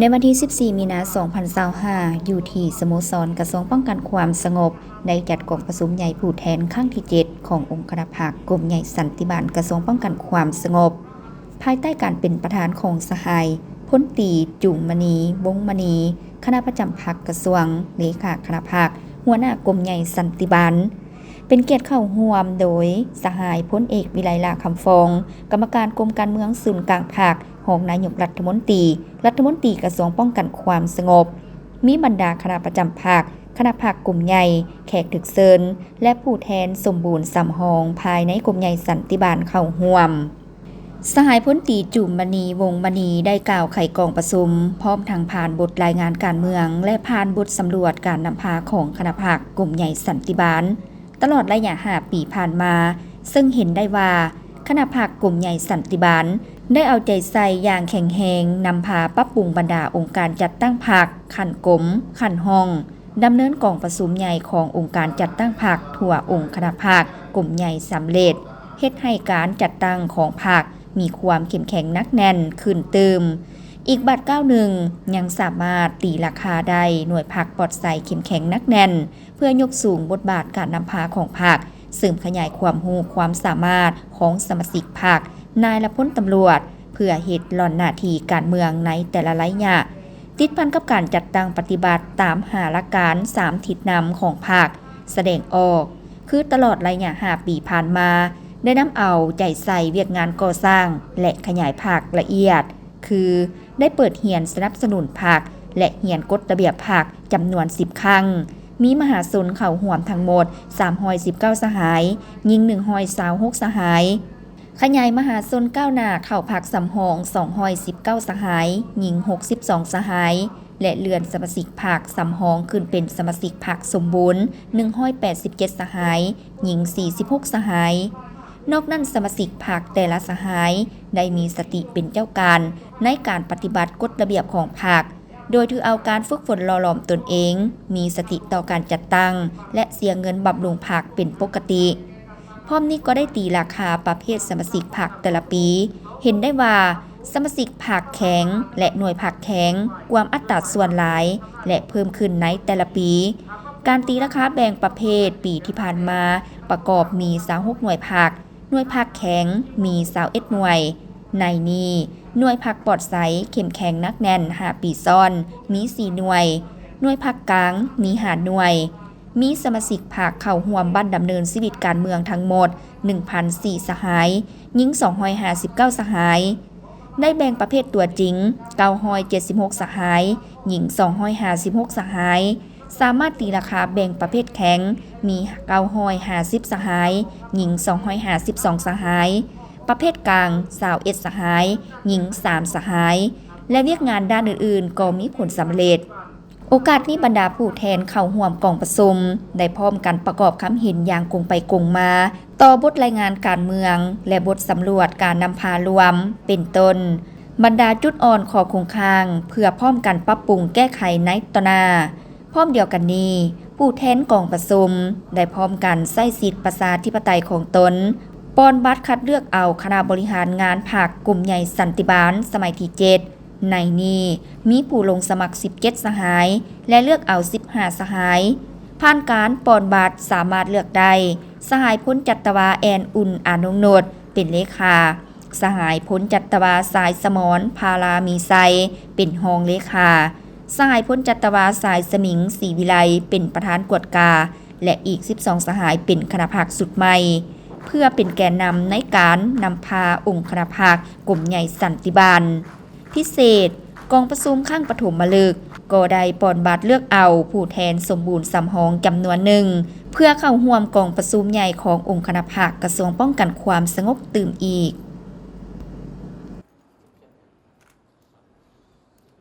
ໃນວັນທີສິບສີ່ ມີນາ ສອງພັນຊາວຫ້າ ຢູ່ທີ່ສະໂມສອນກະຊວງປ້ອງກັນຄວາມສະຫງົບ ໄດ້ຈັດກອງປະຊຸມໃຫຍ່ຜູ້ແທນຄັ້ງທີເຈັດ ຂອງອົງຄະນະພັກກົມໃຫຍ່ສັນຕິບານກະຊວງປ້ອງກັນຄວາມສະຫງົບ ພາຍໃຕ້ການເປັນປະທານຂອງສະຫາຍ ພົນຕີ ຈູງມະນີ ວົງມະນີ ຄະນະປະຈຳພັກກະຊວງ, ເລຂາຄະນະພັກ, ຫົວໜ້າກົມໃຫຍ່ສັນຕິບານ. ເປັນກຽດເຂົ້າຮ່ວມໂດຍສະຫາຍ ພົນເອກ ວິໄລ ຫຼ້າຄຳຟອງ ກຳມະການກົມການເມືອງສູນກາງພັກ, ຮອງນາຍົກລັດຖະມົນຕີ, ລັດຖະມົນຕີກະຊວງປ້ອງກັນຄວາມສະຫງົບ, ມີບັນດາຄະນະປະຈຳພັກ, ຄະນະພັກກົມໃຫຍ່, ແຂກຖືກເຊີນ ແລະ ຜູ້ແທນສົມບູນສຳຮອງພາຍໃນກົມໃຫຍ່ສັນຕິບານເຂົ້າຮ່ວມ. ສະຫາຍ ພົນຕີ ຈູມມະນີ ວົງມະນີ ໄດ້ກ່າວໄຂກອງປະຊຸມ, ພ້ອມທັງຜ່ານບົດລາຍງານການເມືອງ ແລະ ຜ່ານບົດສຳຫຼວດການນຳພາຂອງຄະນະພັກກົມໃຫຍ່ສັນຕິບານ ຕະຫຼອດໄລຍະຫ້າປີຜ່ານມາ, ເຊິ່ງເຫັນໄດ້ວ່າ ຄະນະພັກກົມໃຫຍ່ສັນຕິບານ ໄດ້ເອົາໃຈໃສ່ຢ່າງແຂງແຮງ ນຳພາປັບປຸງບັນດາອົງການຈັດຕັ້ງພັກ ຂັ້ນກົມ, ຂັ້ນຫ້ອງ, ດຳເນີນກອງປະຊຸມໃຫຍ່ຂອງອົງການຈັດຕັ້ງພັກທົ່ວອົງຄະນະພັກກົມໃຫຍ່ສຳເລັດ, ເຮັດໃຫ້ການຈັດຕັ້ງຂອງພັກມີຄວາມເຂັ້ມແຂງໜັກແໜ້ນຂຶ້ນຕື່ມ. ອີກບາດກ້າວໜຶ່ງ ຍັງສາມາດຕີລາຄາໄດ້ໜ່ວຍພັກປອດໃສເຂັ້ມແຂງໜັກແໜ້ນ ເພື່ອຍົກສູງບົດບາດການນຳພາຂອງພັກ, ເສີມຂະຫຍາຍຄວາມຮູ້ຄວາມສາມາດຂອງສະມາຊິກພັກ, ນາຍ ແລະ ພົນຕຳຫຼວດ ເພື່ອເຮັດລ່ອນໜ້າທີ່ການເມືອງໃນແຕ່ລະໄລຍະ, ຕິດພັນກັບການຈັດຕັ້ງປະຕິບັດຕາມຫ້າຫຼັກການສາມທິດນຳຂອງພັກ ສະແດງອອກ ຄືຕະຫຼອດໄລຍະຫ້າປີຜ່ານມາ ໄດ້ນຳເອົາໃຈໃສ່ວຽກງານກໍ່ສ້າງ ແລະ ຂະຫຍາຍພັກລະອຽດ ຄື ໄດ້ເປີດຮຽນສະໜັບສະໜູນພັກ ແລະ ຮຽນກົດລະບຽບພັກຈຳນວນສິບຄັ້ງ, ມີມະຫາຊົນເຂົ້າຮ່ວມທັງໝົດສາມຮ້ອຍສິບເກົ້າສະຫາຍ, ຍິງໜຶ່ງຮ້ອຍຊາວຫົກສະຫາຍ. ຂະຫຍາຍມະຫາຊົນກ້າວໜ້າເຂົ້າພັກສຳຮອງສອງຮ້ອຍສິບເກົ້າສະຫາຍ, ຍິງຫົກສິບສອງສະຫາຍ ແລະ ເລື່ອນສະມາຊິກພັກສຳຮອງຂຶ້ນເປັນສະມາຊິກພັກສົມບູນໜຶ່ງຮ້ອຍແປດສິບເຈັດສະຫາຍ, ຍິງສີ່ສິບຫົກສະຫາຍ. ນອກນັ້ນ ສະມາຊິກພັກແຕ່ລະສະຫາຍໄດ້ມີສະຕິເປັນເຈົ້າການໃນການປະຕິບັດກົດລະບຽບຂອງພັກ, ໂດຍຖືເອົາການຝຶກຝົນຫຼໍ່ຫຼອມຕົນເອງ, ມີສະຕິຕໍ່ການຈັດຕັ້ງ ແລະ ເສຍເງິນບຳລຸງພັກເປັນປົກກະຕິ. ພ້ອມນີ້ກໍໄດ້ຕີລາຄາປະເພດສະມາຊິກພັກແຕ່ລະປີ, ເຫັນໄດ້ວ່າສະມາຊິກພັກແຂງ ແລະ ໜ່ວຍພັກແຂງ ກວມອັດຕາສ່ວນຫຼາຍ ແລະ ເພີ່ມຂຶ້ນໃນແຕ່ລະປີ. ການຕີລາຄາແບ່ງປະເພດປີທີ່ຜ່ານມາປະກອບມີຊາວຫົກໜ່ວຍພັກ, ໜ່ວຍພັກແຂງມີຊາວເອັດໜ່ວຍ, ໃນນີ້ໜ່ວຍພັກປອດໃສເຂັ້ມແຂງໜັກແໜ້ນຫ້າປີຊ້ອນມີສີ່ໜ່ວຍ, ໜ່ວຍພັກກາງມີຫ້າໜ່ວຍ, ມີສະມາຊິກພັກເຂົ້າຮ່ວມບັ້ນດຳເນີນຊີວິດການເມືອງທັງໝົດໜຶ່ງພັນສີ່ສະຫາຍ, ຍິງສອງຮ້ອຍຫ້າສິບເກົ້າສະຫາຍ. ໄດ້ແບ່ງປະເພດຕົວຈິງເກົ້າຮ້ອຍເຈັດສິບຫົກສະຫາຍ, ຍິງສອງຮ້ອຍຫ້າສິບຫົກສະຫາຍ. ສາມາດຕີລາຄາແບ່ງປະເພດແຂງມີເກົ້າຮ້ອຍຫ້າສິບສະຫາຍ, ຍິງສອງຮ້ອຍຫ້າສິບສອງສະຫາຍ, ປະເພດກາງຊາວເອັດສະຫາຍ, ຍິງສາມສະຫາຍ ແລະ ວຽກງານດ້ານອື່ນໆກໍມີຜົນສຳເລັດ. ໂອກາດນີ້ບັນດາຜູ້ແທນເຂົ້າຮ່ວມກອງປະຊຸມໄດ້ພ້ອມກັນປະກອບຄຳເຫັນຢ່າງກົງໄປກົງມາຕໍ່ບົດລາຍງານການເມືອງ ແລະ ບົດສຳຫຼວດການນຳພາລວມ ເປັນຕົ້ນ ບັນດາຈຸດອ່ອນຂໍ້ຄົງຄ້າງ ເພື່ອພ້ອມກັນປັບປຸງແກ້ໄຂໃນຕໍ່ໜ້າ. ພ້ອມດຽວກັນນີ້, ຜູ້ແທນກອງປະຊຸມໄດ້ພ້ອມກັນໃຊ້ສິດປະຊາທິປະໄຕຂອງຕົນ ປ່ອນບັດຄັດເລືອກເອົາຄະນະບໍລິຫານງານພັກກຸ່ມໃຫຍ່ສັນຕິບານສະໄໝທີເຈັດ. ໃນນີ້ມີຜູ້ລົງສະໝັກສິບເຈັດສະຫາຍ ແລະ ເລືອກເອົາສິບຫ້າສະຫາຍ. ຜ່ານການປ່ອນບັດສາມາດເລືອກໄດ້ ສະຫາຍ ພົນຈັດຕະວາ ແອນອຸ່ນ ອານົງໂນດ ເປັນເລຂາ, ສະຫາຍ ພົນຈັດຕະວາ ສາຍສະໝອນ ພາລາມີໄຊ ເປັນຮອງເລຂາ, ສະຫາຍ ພົນຈັດຕະວາ ສາຍສະໝິງ ສີວິໄລ ເປັນປະທານກວດກາ ແລະ ອີກສິບສອງສະຫາຍເປັນຄະນະພັກຊຸດໃໝ່ ເພື່ອເປັນແກນນຳໃນການນຳພາອົງຄະນະພັກກົມໃຫຍ່ສັນຕິບານ. ພິເສດ, ກອງປະຊຸມຄັ້ງປະຖົມມະລຶກກໍໄດ້ປ່ອນບັດເລືອກເອົາຜູ້ແທນສົມບູນສຳຮອງຈຳນວນໜຶ່ງ ເພື່ອເຂົ້າຮ່ວມກອງປະຊຸມໃຫຍ່ຂອງອົງຄະນະພັກກະຊວງປ້ອງກັນຄວາມສະຫງົບຕື່ມອີກ.